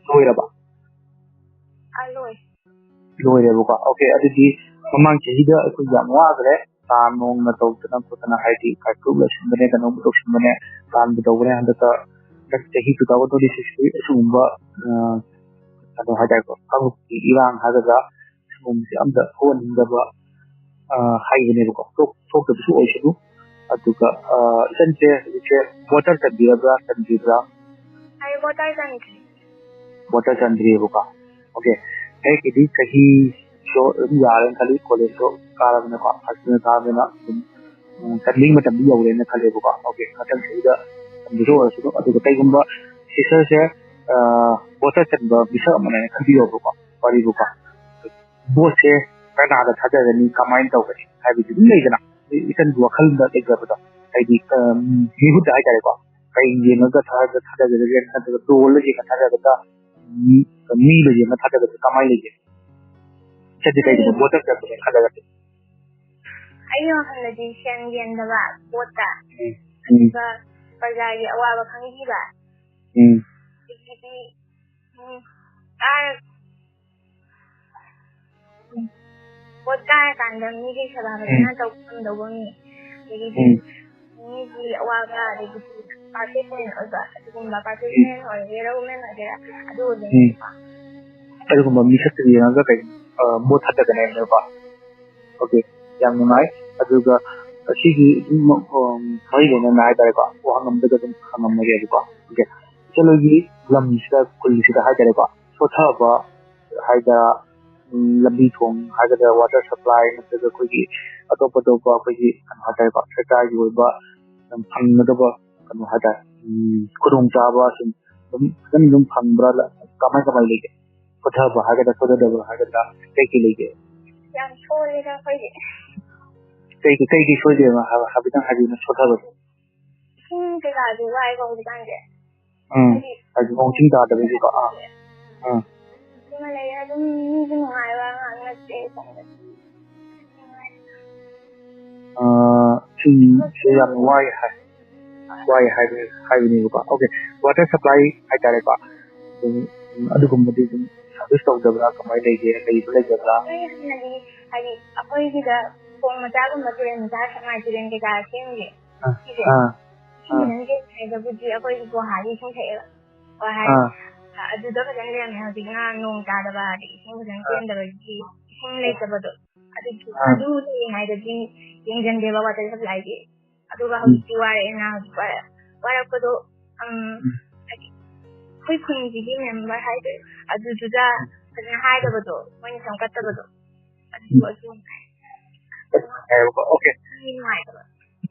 ꯂꯣꯏꯔꯕ? ꯑꯥ, ꯂꯣꯏ꯫ ꯂꯣꯏꯔꯦꯕꯀꯣ꯫ ꯑꯣꯀꯦ, ꯑꯗꯨꯗꯤ ꯃꯃꯥꯡ ꯆꯍꯤꯗ ꯑꯩꯈꯣꯏ ꯌꯥꯝ ꯋꯥꯈ꯭ꯔꯦ꯫ ꯂꯥꯟ ꯅꯣꯡꯅ ꯇꯧꯗꯅ ꯈꯣꯠꯇꯅ, ꯍꯥꯏꯗꯤ ꯀꯥꯔꯐ꯭ꯌꯨ ꯂꯣꯏꯁꯤꯟꯕꯅꯦ, ꯀꯩꯅꯣꯝ ꯇꯧꯁꯤꯟꯕꯅꯦ, ꯂꯥꯟꯕꯨ ꯇꯧꯕꯅꯦ꯫ ꯍꯟꯗꯛꯇ, ꯍꯟꯗꯛ ꯆꯍꯤ two thousand twenty six ꯀꯤ ꯑꯁꯤꯒꯨꯝꯕ, ꯑ, ꯀꯩꯅꯣ ꯍꯥꯏꯇꯥꯔꯦꯀꯣ, ꯀꯥꯡꯂꯨꯞꯀꯤ ꯏꯔꯥꯡ ꯍꯥꯏꯒꯗ꯭ꯔꯥ, ꯁꯤꯒꯨꯝꯕꯁꯦ ꯑꯝꯇ ꯊꯣꯛꯍꯟꯅꯤꯡꯗꯕ, ꯑ, ꯍꯥꯏꯕꯅꯦꯕꯀꯣ꯫ ꯊꯣꯛ-, ꯊꯣꯛꯇꯕꯁꯨ ꯑꯣꯏꯁꯅꯨ꯫ ꯑꯗꯨꯒ, ꯑ, ꯏꯆꯟꯁꯦ ꯍꯧꯖꯤꯛꯁꯦ ꯚꯣꯇꯔ ꯆꯟꯕꯤꯔꯕ꯭ꯔꯥ, ꯆꯟꯗ꯭ꯔꯤꯕ꯭ꯔꯥ? ꯑꯩ ꯚꯣꯇꯔ ꯆꯟꯗ꯭ꯔꯤ꯫ ꯚꯣꯇꯔ ꯆꯟꯗ꯭ꯔꯤꯑꯕꯀꯣ꯫ ꯑꯣꯀꯦ꯫ ꯍꯦꯛꯀꯤꯗꯤ ꯆꯍꯤꯁꯨ ꯑꯗꯨꯝ ꯌꯥꯔꯦꯅ ꯈꯜꯂꯤ, ꯀꯣꯂꯦꯖꯁꯨ ꯀꯥꯔꯕꯅꯤꯅꯀꯣ, ꯐꯖꯅ ꯀꯥꯔꯕꯅꯤꯅ ꯑꯗꯨꯝ, ꯎꯝ, ꯆꯟꯕꯒꯤ ꯃꯇꯝꯗꯤ ꯌꯧꯔꯦꯅ ꯈꯜꯂꯦꯕꯀꯣ꯫ ꯑꯣꯀꯦ, ꯃꯊꯪ ꯆꯍꯤꯗ ꯆꯟꯕꯁꯨ ꯑꯣꯏꯔꯁꯅꯨ꯫ ꯑꯗꯨꯒ ꯀꯩꯒꯨꯝꯕ ꯁꯤꯁꯇꯔꯁꯦ, ꯑ, ꯚꯣꯇꯔ ꯆꯟꯕ ꯃꯤꯁꯛ ꯑꯃꯅꯦꯅ ꯈꯟꯕꯤꯌꯣꯕꯀꯣ, ꯋꯥꯔꯤꯕꯨꯀꯣ꯫ ꯚꯣꯠꯁꯦ ꯀꯅꯥꯗ ꯊꯥꯗꯒꯅꯤ, ꯀꯃꯥꯏꯅ ꯇꯧꯒꯅꯤ ꯍꯥꯏꯕꯗꯤ ꯑꯗꯨꯝ ꯂꯩꯗꯅ, ꯏꯆꯟꯒꯤ ꯋꯥꯈꯜꯗ ꯂꯩꯖꯕꯗꯣ, ꯍꯥꯏꯗꯤ, ꯑ, ꯃꯤꯍꯨꯠꯇ ꯍꯥꯏꯇꯥꯔꯦꯀꯣ, ꯀꯩ ꯌꯦꯡꯉꯒ ꯊꯥꯗ-, ꯊꯥꯗꯒꯗꯒꯦ, ꯅꯠꯇ꯭ꯔꯒ ꯗꯣꯜꯗ ꯌꯦꯡꯉ ꯊꯥꯗꯒꯗ꯭ꯔꯥ, ꯃꯤ-, ꯃꯤꯗ ꯌꯦꯡꯉ ꯊꯥꯗꯒꯗ꯭ꯔꯥ, ꯀꯃꯥꯏꯅ ꯂꯩꯒꯦ? ꯏꯆꯟꯁꯦ ꯀꯩꯒꯨꯝꯕ ꯎꯝ꯫ ꯚꯣꯇꯔ ꯆꯟꯕꯅꯦ ꯈꯜꯂꯒꯗꯤ꯫ ꯑꯩꯒꯤ ꯋꯥꯈꯜꯗꯗꯤ ꯁꯦꯟ ꯌꯦꯟꯗꯕ ꯚꯣꯠꯇ, ꯎꯝ꯫ ꯎꯝ꯫ ꯑꯗꯨꯒ ꯄ꯭ꯔꯖꯥꯒꯤ ꯑꯋꯥꯕ ꯈꯪꯕꯤꯕ, ꯎꯝ꯫ ꯑꯗꯒꯤꯗꯤ, ꯎꯝ, ꯀꯥꯔ-, ꯎꯝ, ꯚꯣꯠ ꯀꯥꯔꯀꯥꯟꯗ ꯃꯤꯒꯤ ꯁꯦꯕꯥ ꯐꯖꯅ ꯎꯝ꯫ ꯇꯧꯕ ꯉꯝꯗꯧꯕ ꯃꯤ, ꯑꯗꯒꯤꯗꯤ ꯎꯝ꯫ ꯃꯤꯒꯤ ꯑꯋꯥꯕ, ꯑꯗꯒꯤꯗꯤ ꯄꯥꯔꯇꯤ ꯑꯣꯏꯕ, ꯑꯗꯨꯒꯨꯝꯕ ꯄꯥꯔꯇꯤ ꯎꯝ꯫ ꯑꯣꯏꯒꯦꯔꯥ, ꯋꯨꯃꯦꯟ ꯑꯣꯏꯒꯦꯔꯥ, ꯑꯗꯨ ꯎꯝ꯫ ꯑꯣꯏꯗꯣꯏꯅꯦꯕꯀꯣ꯫ ꯑꯗꯨꯒꯨꯝꯕ ꯃꯤꯁꯛꯇ ꯌꯦꯡꯉꯒ ꯀꯩ, ꯑ, ꯚꯣꯠ ꯊꯥꯗꯒꯅꯦꯕꯀꯣ꯫ ꯑꯣꯀꯦ, ꯌꯥꯝ ꯅꯨꯡꯉꯥꯏ꯫ ꯑꯗꯨꯒ ꯑꯁꯤꯒꯤ ꯑꯗꯨꯝ, ꯎꯝ, ꯃꯔꯤ ꯂꯩꯅꯅ ꯍꯥꯏꯇꯥꯔꯦꯀꯣ, ꯋꯥꯍꯪ ꯑꯃꯗꯒ ꯑꯗꯨꯝ ꯍꯪꯉꯝꯃꯒꯦꯕꯀꯣ꯫ ꯑꯣꯀꯦ, ꯏꯆꯜ ꯍꯣꯏꯒꯤ ꯂꯝꯁꯤꯗ, ꯈꯨꯜꯁꯤꯗ ꯍꯥꯏꯇꯥꯔꯦꯀꯣ, ꯁꯣꯊꯕ ꯍꯥꯏꯗ, ꯎꯝ, ꯂꯝꯕꯤ ꯊꯣꯡ ꯍꯥꯏꯒꯗ꯭ꯔꯥ, ꯋꯥꯇꯔ ꯁꯄ꯭ꯂꯥꯏ ꯅꯠꯇ꯭ꯔꯒ ꯑꯩꯈꯣꯏꯒꯤ ꯑꯇꯣꯞ ꯑꯇꯣꯞꯄ ꯑꯩꯈꯣꯏꯒꯤ ꯀꯩꯅꯣ ꯍꯥꯏꯇꯥꯔꯦꯀꯣ, ꯁꯔꯀꯥꯔꯒꯤ ꯑꯣꯏꯕ ꯌꯥꯝ ꯐꯪꯒꯗꯕ ꯀꯩꯅꯣ ꯍꯥꯏꯇꯥꯔꯦ, ꯎꯝ, ꯈꯨꯗꯣꯡꯆꯥꯕꯁꯤꯡ ꯑꯗꯨꯝ ꯐꯖꯅ ꯑꯗꯨꯝ ꯐꯪꯕ꯭ꯔꯥ? ꯀꯃꯥꯏ ꯀꯃꯥꯏ ꯂꯩꯒꯦ? ꯁꯣꯊꯕ ꯍꯥꯏꯒꯗ꯭ꯔꯥ, ꯁꯣꯊꯗꯕ ꯍꯥꯏꯒꯗ꯭ꯔꯥ, ꯀꯩ ꯀꯩ ꯂꯩꯒꯦ? ꯌꯥꯝ ꯁꯣꯜꯂꯦꯗ ꯑꯩꯈꯣꯏꯗꯤ꯫ ꯀꯩ ꯀꯩ, ꯀꯩ ꯀꯩ ꯁꯣꯏꯗꯦꯕ ꯍꯥꯏꯕ, ꯍꯥꯏꯐꯦꯠꯇꯪ ꯍꯥꯏꯕꯤꯌꯨꯅꯦ, ꯁꯣꯊꯕꯗꯣ꯫ ꯏꯁꯤꯡ ꯀꯩꯀꯥꯁꯦ ꯋꯥꯏꯀꯣ ꯍꯧꯖꯤꯛꯀꯥꯟꯁꯦ꯫ ꯎꯝ꯫ ꯍꯥꯏꯗꯤ ꯑꯗꯨ ꯅꯣꯡ ꯆꯤꯡ ꯇꯥꯗꯕꯒꯤꯀꯣ꯫ ꯑꯥ꯫ ꯎꯝ꯫ ꯑꯗꯨꯃ ꯂꯩꯔꯦ, ꯑꯗꯨꯝ ꯃꯤꯁꯨ ꯅꯨꯡꯉꯥꯏꯕ ꯉꯥꯛ ꯅꯠꯇꯦ ꯁꯣꯝꯗ꯫ ꯑꯥ, ꯏꯁꯤꯡꯁꯦ ꯌꯥꯝ ꯋꯥꯏ ꯍꯥꯏ, ꯋꯥꯏ ꯍꯥꯏꯕ-, ꯍꯥꯏꯕꯅꯦꯕꯀꯣ꯫ ꯑꯣꯀꯦ, ꯋꯥꯇꯔ ꯁꯄ꯭ꯂꯥꯏ ꯍꯥꯏꯇꯥꯔꯦꯀꯣ꯫ ꯑꯗꯨꯝ, ꯎꯝ, ꯑꯗꯨꯒꯨꯝꯕꯗꯤ ꯑꯗꯨꯝ ꯁꯥꯔꯚꯤꯁ ꯇꯧꯗꯕ꯭ꯔꯥ? ꯀꯃꯥꯏꯅ ꯂꯩꯒꯦ? ꯂꯩꯕ ꯂꯩꯇꯕ꯭ꯔꯥ? ꯑꯩꯈꯣꯏ ꯍꯥꯟꯅꯗꯤ, ꯍꯥꯏꯗꯤ, ꯑꯩꯈꯣꯏꯒꯤꯗ ꯈꯣꯡ ꯃꯆꯥꯒꯨꯝꯕ, ꯇꯨꯔꯦꯜ ꯃꯆꯥ, ꯁꯦꯛꯃꯥꯏ ꯇꯨꯔꯦꯜ ꯀꯩꯀꯥ ꯁꯦꯝꯃꯤꯁꯦ, ꯑꯥ, ꯁꯤꯁꯦ, ꯑꯥ, ꯁꯤ ꯑꯥ꯫ ꯃꯅꯨꯡꯒꯤ ꯍꯥꯏꯗꯕꯨꯗꯤ ꯑꯩꯈꯣꯏꯒꯤ ꯒꯨꯍꯥꯒꯤ ꯏꯁꯤꯡ ꯊꯛꯑꯦꯕ꯫ ꯍꯣꯏ, ꯍꯥꯏ꯫ ꯑꯥ꯫ ꯑꯗꯨꯗ ꯐꯖꯅ ꯂꯩꯔꯝꯃꯦ꯫ ꯍꯧꯖꯤꯛꯅ ꯅꯣꯡ ꯇꯥꯗꯕ, ꯑꯗꯩ ꯏꯁꯤꯡ ꯐꯖꯅ ꯑꯥ꯫ ꯆꯦꯟꯗꯕꯒꯤ ꯏꯁꯤꯡ ꯂꯩꯇꯕꯗꯣ꯫ ꯑꯗꯨꯒꯤ, ꯑꯥ꯫ ꯑꯗꯨ ꯂꯩꯔꯤꯉꯩꯗꯗꯤ ꯌꯦꯡꯁꯤꯟꯗꯦꯕ ꯋꯥꯇꯔ ꯁꯄ꯭ꯂꯥꯏꯒꯤ꯫ ꯑꯗꯨꯒ ꯎꯝ꯫ ꯍꯧꯖꯤꯛꯇꯤ ꯋꯥꯔꯛꯑꯦꯅ, ꯍꯧꯖꯤꯛ ꯋꯥꯔꯛ-, ꯋꯥꯔꯛꯄꯗꯣ, ꯎꯝ, ꯎꯝ꯫ ꯍꯥꯏꯗꯤ, ꯑꯩꯈꯣꯏ ꯈꯨꯟꯁꯤꯒꯤ ꯃꯦꯝꯕꯔ ꯍꯥꯏꯗꯣꯏꯔꯥ, ꯑꯗꯨꯗꯨꯗ ꯎꯝ꯫ ꯐꯖꯅ ꯍꯥꯏꯗꯕꯗꯣ, ꯃꯣꯏꯅ ꯁꯦꯝꯒꯠꯇꯕꯗꯣ, ꯑꯗꯨ, ꯎꯝ꯫ ꯑꯗꯨ ꯍꯥꯏꯌꯦꯕꯀꯣ꯫ ꯑꯣꯀꯦ꯫ ꯅꯨꯡꯉꯥꯏꯇꯕ꯫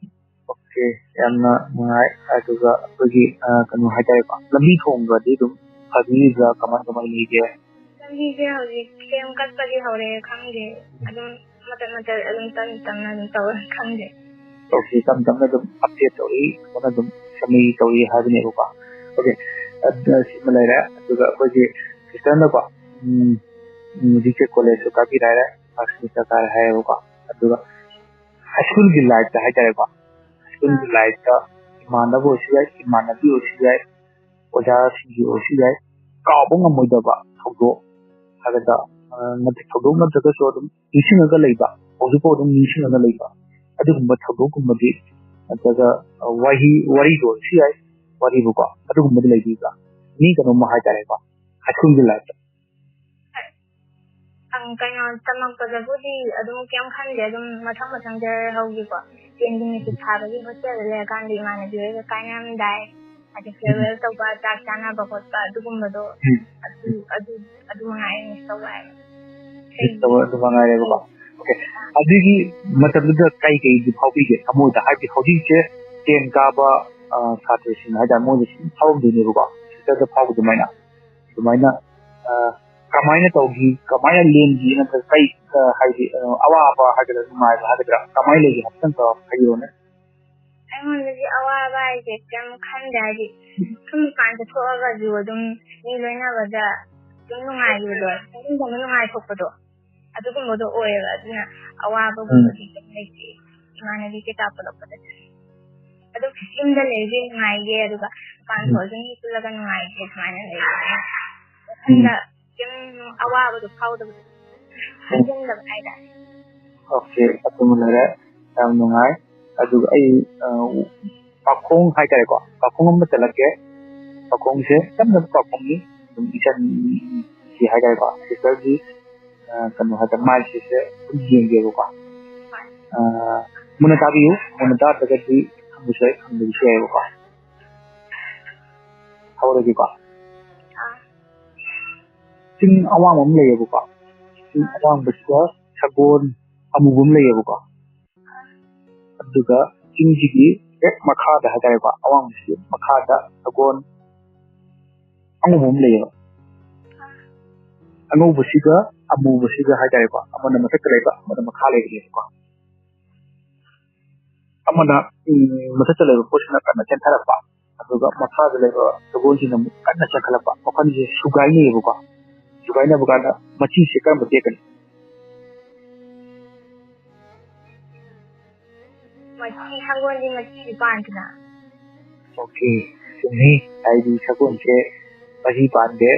ꯑꯣꯀꯦ, ꯌꯥꯝꯅ ꯅꯨꯡꯉꯥꯏ꯫ ꯑꯗꯨꯒ ꯑꯩꯈꯣꯏꯒꯤ, ꯑ, ꯀꯩꯅꯣ ꯍꯥꯏꯇꯥꯔꯦꯀꯣ, ꯂꯝꯕꯤ ꯊꯣꯡꯒꯗꯤ ꯑꯗꯨꯝ ꯐꯕꯤꯔꯤꯕ꯭ꯔꯥ? ꯀꯃꯥꯏ, ꯀꯃꯥꯏ ꯂꯩꯒꯦ? ꯂꯝꯕꯤꯁꯦ ꯍꯧꯖꯤꯛ ꯁꯦꯝꯒꯠꯄꯗꯤ ꯍꯧꯔꯦ, ꯈꯪꯗꯦ꯫ ꯑꯗꯨꯝ ꯃꯇꯠ ꯃꯇꯠ ꯑꯗꯨꯝ ꯇꯞꯅ ꯇꯞꯅ ꯑꯗꯨꯝ ꯇꯧꯔꯦ, ꯈꯪꯗꯦ꯫ ꯑꯣꯀꯦ, ꯇꯞ ꯇꯞꯅ ꯑꯗꯨꯝ ꯑꯞꯗꯦꯠ ꯇꯧꯔꯤ, ꯐꯖꯅ ꯑꯗꯨꯝ ꯁꯦꯝꯃꯤ ꯇꯧꯔꯤ ꯍꯥꯏꯕꯅꯦꯕꯀꯣ꯫ ꯑꯣꯀꯦ, ꯑꯗ ꯁꯤꯃ ꯂꯩꯔꯦ꯫ ꯑꯗꯨꯒ ꯑꯩꯈꯣꯏꯒꯤ ꯁꯤꯁꯇꯔꯅꯀꯣ, ꯎꯝ, ꯎꯝ, ꯍꯧꯖꯤꯛꯁꯦ ꯀꯣꯂꯦꯖꯁꯨ ꯀꯥꯕꯤꯔꯦ ꯍꯥꯏꯔꯦ, ꯐꯥꯔꯁ ꯁꯦꯃꯤꯁꯇꯔ ꯀꯥꯔꯦ ꯍꯥꯏꯌꯦꯕꯀꯣ꯫ ꯑꯗꯨꯒ ꯍꯥꯏ ꯁ꯭ꯀꯨꯜꯒꯤ ꯂꯥꯏꯐꯇ ꯍꯥꯏꯇꯥꯔꯦꯀꯣ, ꯍꯥꯏ ꯁ꯭ꯀꯨꯜꯒꯤ ꯑꯥ꯫ ꯂꯥꯏꯐꯇ ꯏꯃꯥꯟꯅꯕ ꯑꯣꯏꯔꯁꯨ ꯌꯥꯏ, ꯏꯃꯥꯟꯅꯕꯤ ꯑꯣꯏꯔꯁꯨ ꯌꯥꯏ, ꯑꯣꯖꯥꯁꯤꯡꯒꯤ ꯑꯣꯏꯔꯁꯨ ꯌꯥꯏ, ꯀꯥꯎꯕ ꯉꯝꯃꯣꯏꯗꯕ ꯊꯧꯗꯣꯛ ꯍꯥꯏꯒꯗ꯭ꯔꯥ, ꯑ, ꯅꯠꯇꯦ, ꯊꯧꯗꯣꯛ ꯅꯠꯇ꯭ꯔꯒꯁꯨ ꯑꯗꯨꯝ ꯅꯤꯡꯁꯤꯡꯉꯒ ꯂꯩꯕ, ꯍꯧꯖꯤꯛꯐꯥꯎ ꯑꯗꯨꯝ ꯅꯤꯡꯁꯤꯡꯉꯒ ꯂꯩꯕ, ꯑꯗꯨꯒꯨꯝꯕ ꯊꯧꯗꯣꯛꯀꯨꯝꯕꯗꯤ, ꯅꯠꯇ꯭ꯔꯒ, ꯑ, ꯋꯥꯍꯤ, ꯋꯥꯔꯤꯗ ꯑꯣꯏꯔꯁꯨ ꯌꯥꯏ, ꯋꯥꯔꯤꯕꯨꯀꯣ, ꯑꯗꯨꯒꯨꯝꯕꯗꯤ ꯂꯩꯕꯤꯕ꯭ꯔꯥ? ꯑꯦꯅꯤ ꯀꯩꯅꯣꯝꯃ ꯍꯥꯏꯇꯥꯔꯦꯀꯣ, ꯍꯥꯏ ꯁ꯭ꯀꯨꯜꯒꯤ ꯂꯥꯏꯐꯇ꯫ ꯑꯪ, ꯀꯩꯅꯣ, ꯇꯝꯃꯛꯄꯗꯕꯨꯗꯤ ꯑꯗꯨꯝ ꯀꯩꯝ ꯈꯟꯗꯦ, ꯑꯗꯨꯝ ꯃꯊꯪ ꯃꯊꯪ ꯖꯔ ꯍꯧꯈꯤꯀꯣ꯫ ꯇꯦꯟꯒꯤ ꯃꯦꯇ꯭ꯔꯤꯛ ꯊꯥꯕꯒꯤ ꯍꯣꯁꯇꯦꯜꯗ ꯂꯩꯔꯀꯥꯟꯗ ꯏꯃꯥꯟꯅꯕꯤ ꯍꯣꯏꯒ ꯀꯥꯏꯅꯔꯝꯗꯥꯏ, ꯍꯥꯏꯗꯤ ꯐꯤꯌꯔꯋꯦꯜ ꯇꯧꯕ, ꯆꯥꯛ ꯆꯥꯅꯕ ꯈꯣꯠꯄ ꯑꯗꯨꯒꯨꯝꯕꯗꯣ, ꯎꯝ꯫ ꯑꯗꯨ, ꯑꯗꯨ, ꯑꯗꯨ ꯃꯉꯥꯏꯔꯦ ꯃꯤꯁ ꯇꯧꯕ ꯍꯥꯏꯕ꯫ Miss ꯇꯧꯕ ꯑꯗꯨ ꯃꯉꯥꯏꯔꯦꯕꯀꯣ꯫ Okay. ꯑꯗꯨꯒꯤ ꯃꯇꯝꯗꯨꯗ ꯀꯩ ꯀꯩꯗꯤ ꯐꯥꯎꯕꯤꯒꯦ ꯊꯃꯣꯏꯗ? ꯍꯥꯏꯕꯗꯤ ꯍꯧꯖꯤꯛꯁꯦ ꯇꯦꯟ ꯀꯥꯕ, ꯑ, ꯁꯥꯇ꯭ꯔꯁꯤꯡ ꯍꯥꯏꯇꯥꯔꯦ, ꯃꯣꯏꯗ ꯁꯨꯝ ꯐꯥꯎꯔꯝꯗꯣꯏꯅꯦꯕꯀꯣ, ꯁꯤꯁꯇꯔꯗ ꯐꯥꯎꯕ ꯑꯗꯨꯃꯥꯏꯅ꯫ ꯑꯗꯨꯃꯥꯏꯅ, ꯑ, ꯀꯃꯥꯏꯅ ꯇꯧꯈꯤ, ꯀꯃꯥꯏꯅ ꯂꯦꯟꯈꯤ, ꯅꯠꯇ꯭ꯔꯒ ꯀꯩ, ꯑ, ꯍꯥꯏꯗꯤ, ꯑ, ꯑꯋꯥꯕ ꯍꯥꯏꯒꯗ꯭ꯔꯥ, ꯅꯨꯡꯉꯥꯏꯕ ꯍꯥꯏꯒꯗ꯭ꯔꯥ, ꯀꯃꯥꯏꯅ ꯂꯩꯒꯦ ꯍꯥꯏꯐꯦꯠꯇꯪ ꯇꯧꯔ ꯍꯥꯏꯕꯤꯔꯣꯅꯦ꯫ ꯑꯩꯉꯣꯟꯗꯗꯤ ꯑꯋꯥꯕ ꯍꯥꯏꯁꯦ ꯀꯩꯝ ꯈꯟꯗꯦ, ꯍꯥꯏꯗꯤ ꯁꯨꯝ ꯃꯄꯥꯟ ꯆꯠꯊꯣꯛꯑꯒꯁꯨ ꯑꯗꯨꯝ ꯃꯤ ꯂꯣꯏꯅꯕꯗ ꯑꯗꯨꯝ ꯅꯨꯡꯉꯥꯏꯈꯤꯕꯗꯣ, ꯄꯨꯛꯅꯤꯡ ꯊꯧꯅ ꯅꯨꯡꯉꯥꯏꯊꯣꯛꯄꯗꯣ ꯑꯗꯨꯒꯨꯝꯕꯗꯣ ꯑꯣꯏꯌꯦꯕ꯫ ꯑꯗꯨꯅ ꯑꯋꯥꯕꯒꯨꯝꯕꯗꯤ ꯎꯝ꯫ ꯀꯩꯝ ꯂꯩꯇꯦ꯫ ꯏꯃꯥꯟꯅꯕꯤ ꯀꯩꯀꯥ ꯄꯨꯜꯂꯛꯄꯗꯗꯤ ꯑꯗꯨꯝ ꯌꯨꯝꯗ ꯂꯩꯔꯗꯤ ꯅꯨꯡꯉꯥꯏꯒꯦ, ꯑꯗꯨꯒ ꯃꯄꯥꯟ ꯎꯝ꯫ ꯊꯣꯛꯑꯁꯨ ꯃꯤ ꯄꯨꯜꯂꯒ ꯅꯨꯡꯉꯥꯏꯒꯦ, ꯑꯗꯨꯃꯥꯏꯅ ꯂꯩꯌꯦ꯫ ꯎꯝ꯫ ꯋꯥꯈꯜꯗ ꯀꯩꯝ ꯑꯋꯥꯕꯗꯣ ꯐꯥꯎꯗꯕꯗꯣ, ꯎꯝ꯫ ꯈꯟꯖꯤꯟꯗꯕ ꯍꯥꯏꯇꯥꯔꯦ꯫ Okay, ꯑꯗꯨꯃ ꯂꯩꯔꯦ꯫ ꯌꯥꯝ ꯅꯨꯡꯉꯥꯏ꯫ ꯑꯗꯨꯒ ꯑꯩ, ꯑ, ꯄꯥꯎꯈꯣꯡ ꯍꯥꯏꯇꯥꯔꯦꯀꯣ, ꯄꯥꯎꯈꯣꯡ ꯑꯃ ꯆꯠꯂꯛꯀꯦ꯫ ꯄꯥꯎꯈꯣꯡꯁꯦ ꯏꯆꯝ ꯆꯝꯕ ꯄꯥꯎꯈꯣꯡꯅꯤ꯫ ꯑꯗꯨꯝ ꯏꯆꯟꯒꯤ ꯍꯥꯏꯇꯥꯔꯦꯀꯣ, ꯁꯤꯁꯇꯔꯒꯤ, ꯑ, ꯀꯩꯅꯣ ꯍꯥꯏꯇꯥꯔꯦ, ꯃꯥꯏꯟꯁꯦꯠꯁꯦ ꯑꯗꯨꯝ ꯌꯦꯡꯒꯦꯕꯀꯣ꯫ ꯑ, ꯃꯨꯟꯅ ꯇꯥꯕꯤꯌꯨ, ꯃꯨꯟꯅ ꯇꯥꯗ꯭ꯔꯒꯗꯤ ꯈꯪꯕꯁꯨ ꯌꯥꯏ, ꯈꯪꯗꯕꯁꯨ ꯌꯥꯏꯕꯀꯣ꯫ ꯍꯧꯔꯒꯦꯀꯣ꯫ ꯑꯥ꯫ ꯆꯤꯡ ꯑꯋꯥꯡꯕ ꯑꯃ ꯂꯩꯌꯦꯕꯀꯣ꯫ ꯆꯤꯡ ꯑꯋꯥꯡꯕꯁꯤꯗ ꯁꯒꯣꯜ ꯑꯃꯨꯕ ꯑꯃ ꯂꯩꯌꯦꯕꯀꯣ꯫ ꯑꯗꯨꯒ ꯆꯤꯡꯁꯤꯒꯤ ꯍꯦꯛ ꯃꯈꯥꯗ ꯍꯥꯏꯇꯥꯔꯦꯀꯣ, ꯑꯋꯥꯡꯕꯁꯤꯒꯤ ꯃꯈꯥꯗ ꯁꯒꯣꯜ ꯑꯉꯧꯕ ꯑꯃ ꯂꯩꯌꯦꯕ꯫ ꯑꯉꯧꯕꯁꯤꯒ ꯑꯃꯨꯕꯁꯤꯒ ꯍꯥꯏꯇꯥꯔꯦꯀꯣ, ꯑꯃꯅ ꯃꯊꯛꯇ ꯂꯩꯕ, ꯑꯃꯅ ꯃꯈꯥ ꯂꯩꯕꯅꯦꯕꯀꯣ꯫ ꯑꯃꯅ, ꯎꯝ, ꯃꯊꯛꯇ ꯂꯩꯕ ꯄꯣꯠꯁꯤꯅ ꯀꯟꯅ ꯆꯦꯟꯊꯔꯛꯄ, ꯑꯗꯨꯒ ꯃꯈꯥꯗ ꯂꯩꯕ ꯁꯒꯣꯜꯁꯤꯅ ꯑꯃꯨꯛ ꯀꯟꯅ ꯆꯦꯟꯈꯠꯂꯛꯄ꯫ ꯃꯈꯣꯏꯅꯤꯁꯦ ꯁꯨꯒꯥꯏꯅꯩꯌꯦꯕꯀꯣ꯫ ꯁꯨꯒꯥꯏꯅꯕ ꯀꯥꯟꯗ ꯃꯆꯤꯁꯦ ꯀꯔꯝꯕ ꯇꯦꯛꯀꯅꯤ? ꯃꯆꯤ, ꯁꯒꯣꯜꯗꯤ ꯃꯆꯤꯗꯤ ꯄꯥꯟꯗꯅ꯫ Okay, ꯆꯨꯝꯃꯤ꯫ ꯍꯥꯏꯗꯤ ꯁꯒꯣꯜꯁꯦ ꯃꯆꯤ ꯄꯥꯟꯗꯦ꯫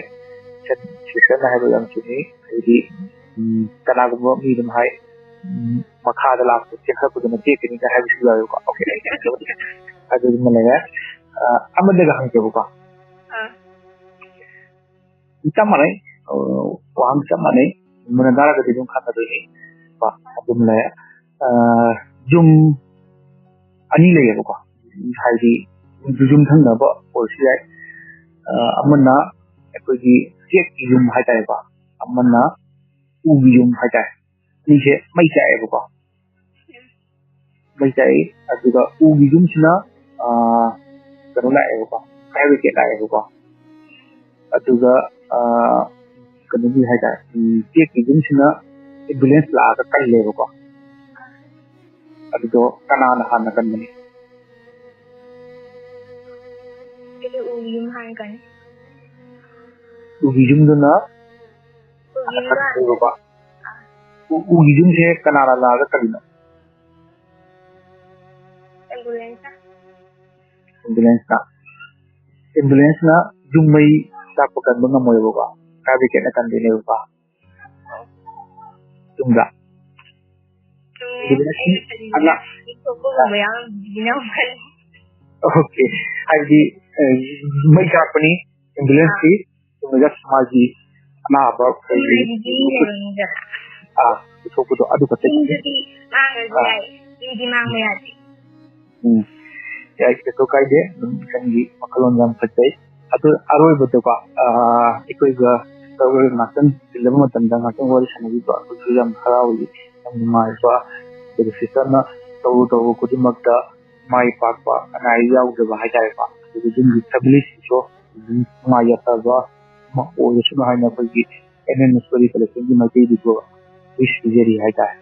ꯁꯤꯁꯇꯔꯅ ꯍꯥꯏꯕ ꯌꯥꯝ ꯆꯨꯝꯃꯤ꯫ ꯍꯥꯏꯗꯤ, ꯎꯝ, ꯀꯅꯥꯒꯨꯝꯕ ꯃꯤ ꯑꯗꯨꯝ ꯍꯥꯏ, ꯎꯝ, ꯃꯈꯥꯗ ꯂꯥꯛꯄ ꯆꯦꯟꯈꯠꯂꯛꯄꯗꯨꯅ ꯇꯦꯛꯀꯅꯤꯒ ꯍꯥꯏꯕꯁꯨ ꯌꯥꯎꯋꯦꯕꯀꯣ꯫ Okay, ꯑꯗꯨꯗꯨꯃ ꯂꯩꯔꯦ꯫ ꯑ, ꯑꯃꯗꯒ ꯍꯪꯖꯕꯀꯣ꯫ ꯑꯥ꯫ ꯆꯞ ꯃꯥꯟꯅꯩ꯫ ꯑ, ꯋꯥꯍꯪ ꯆꯞ ꯃꯥꯟꯅꯩ꯫ ꯃꯨꯟꯅ ꯇꯥꯔꯒꯗꯤ ꯑꯗꯨꯝ ꯈꯪꯒꯗꯣꯏꯅꯤ꯫ ꯀꯣ, ꯑꯗꯨꯝ ꯂꯩ꯫ ꯑ, ꯌꯨꯝ ꯑꯅꯤ ꯂꯩꯌꯦꯕꯀꯣ꯫ ꯍꯥꯏꯗꯤ ꯌꯨꯝꯊꯪꯅꯕ ꯑꯣꯏꯔꯁꯨ ꯌꯥꯏ꯫ ꯑ, ꯑꯃꯅ ꯑꯩꯈꯣꯏꯒꯤ ꯆꯦꯛꯀꯤ ꯌꯨꯝ ꯍꯥꯏꯇꯥꯔꯦꯀꯣ, ꯑꯃꯅ ꯎꯒꯤ ꯌꯨꯝ ꯍꯥꯏꯇꯥꯔꯦ꯫ ꯑꯅꯤꯁꯦ ꯃꯩ ꯆꯥꯛꯑꯦꯕꯀꯣ꯫ ꯃꯩ ꯆꯥꯛꯏ꯫ ꯑꯗꯨꯒ ꯎꯒꯤ ꯌꯨꯝꯁꯤꯅ, ꯑ, ꯀꯩꯅꯣ ꯂꯥꯛꯑꯦꯕꯀꯣ, fire brigade ꯂꯥꯛꯑꯦꯕꯀꯣ꯫ ꯑꯗꯨꯒ, ꯑ, ꯀꯩꯅꯣꯒꯤ ꯍꯥꯏꯇꯥꯔꯦ, ꯎꯝ, ꯆꯦꯛꯀꯤ ꯌꯨꯝꯁꯤꯅ ambulance ꯂꯥꯛꯑꯒ ꯀꯜꯂꯦꯕꯀꯣ꯫ ꯑꯗꯨꯗꯣ ꯀꯅꯥꯅ ꯍꯥꯟꯅ ꯀꯟꯕꯅꯤ? ꯑꯩꯗꯤ ꯎꯒꯤ ꯌꯨꯝ ꯍꯥꯟꯅ ꯀꯟꯅꯤ꯫ ꯎꯒꯤ ꯌꯨꯝꯗꯨꯅ ꯎꯒꯤ ꯌꯨꯝꯗꯣ ꯍꯥꯟꯅ ꯀꯟꯕꯀꯣ꯫ ꯎ-, ꯎꯒꯤ ꯌꯨꯝꯁꯦ ꯀꯅꯥꯅ ꯂꯥꯛꯑꯒ ꯀꯜꯂꯤꯅꯣ? Ambulance ꯅ꯫ Ambulance ꯅ꯫ Ambulance ꯅ ꯌꯨꯝ ꯃꯩ ꯆꯥꯛꯄ ꯀꯟꯕ ꯉꯝꯃꯣꯏꯕꯀꯣ꯫ Fire brigade ꯅ ꯀꯟꯗꯣꯏꯅꯦꯕꯀꯣ꯫ ꯆꯨꯝꯕ꯭ꯔꯥ? ꯆꯨꯝꯃꯦ꯫ Ambulance ꯑꯩꯅ ꯈꯜꯂꯤꯁꯦ ꯑꯅ-, ꯃꯤ ꯁꯣꯛꯄꯒꯨꯝꯕ ꯌꯥꯎꯔꯝꯗꯣꯏꯅ ꯈꯜꯂꯤ꯫ Okay꯫ ꯍꯥꯏꯕꯗꯤ, ꯑ, ꯃꯩ ꯆꯥꯛꯄꯅꯤ, ambulance ꯇꯤ꯫ ꯑꯥ꯫ ꯆꯨꯝꯃꯦ, just ꯃꯥꯒꯤ ꯑꯅꯥꯕ ꯀꯩ-, ꯏꯃꯥꯔꯖꯦꯟꯁꯤ ꯂꯩꯔꯝꯗ꯭ꯔꯥ? ꯑꯥ, ꯄꯨꯊꯣꯛꯄꯗꯣ ꯑꯗꯨ ꯈꯛꯇꯅꯤ꯫ ꯌꯨꯝꯗꯨꯗꯤ ꯃꯥꯡꯉꯁꯨ ꯑꯥ꯫ ꯌꯥꯏ, ꯌꯨꯝꯗꯤ ꯃꯥꯡꯕ ꯌꯥꯗꯦ꯫ ꯎꯝ꯫ ꯌꯥꯏ, ꯀꯩꯁꯨ ꯀꯥꯏꯗꯦ꯫ ꯑꯗꯨꯝ ꯏꯆꯟꯒꯤ ꯋꯥꯈꯜꯂꯣꯟ ꯌꯥꯝ ꯐꯖꯩ꯫ ꯑꯗꯨ ꯑꯔꯣꯏꯕꯗꯀꯣ, ꯑꯥ, ꯑꯩꯈꯣꯏꯒ ꯉꯥꯛꯇꯪ ꯇꯤꯜꯂꯕ ꯃꯇꯝꯗ ꯉꯥꯛꯇꯪ ꯋꯥꯔꯤ ꯁꯥꯟꯅꯕꯤꯕ ꯑꯩꯈꯣꯏꯁꯨ ꯌꯥꯝ ꯍꯔꯥꯎꯏ, ꯌꯥꯝ ꯅꯨꯡꯉꯥꯏꯕ꯫ ꯑꯗꯨꯒ sister ꯅ ꯇꯧꯔꯨ ꯇꯧꯔꯨ ꯈꯨꯗꯤꯡꯃꯛꯇ ꯃꯥꯏ ꯄꯥꯛꯄ, ꯑꯅꯥ ꯑꯌꯦꯛ ꯌꯥꯎꯗꯕ ꯍꯥꯏꯇꯥꯔꯦꯀꯣ꯫ ꯑꯗꯨꯒ ꯌꯨꯝꯒꯤ family ꯁꯤꯡꯁꯨ ꯑꯗꯨꯝ ꯅꯨꯡꯉꯥꯏ ꯌꯥꯏꯐꯕ ꯑꯃ ꯑꯣꯏꯔꯁꯅꯨ ꯍꯥꯏꯅ ꯑꯩꯈꯣꯏꯒꯤ M M Story Collection ꯒꯤ ꯃꯥꯏꯀꯩꯗꯒꯤ wish ꯄꯤꯖꯔꯤ ꯍꯥꯏꯇꯥꯔꯦ꯫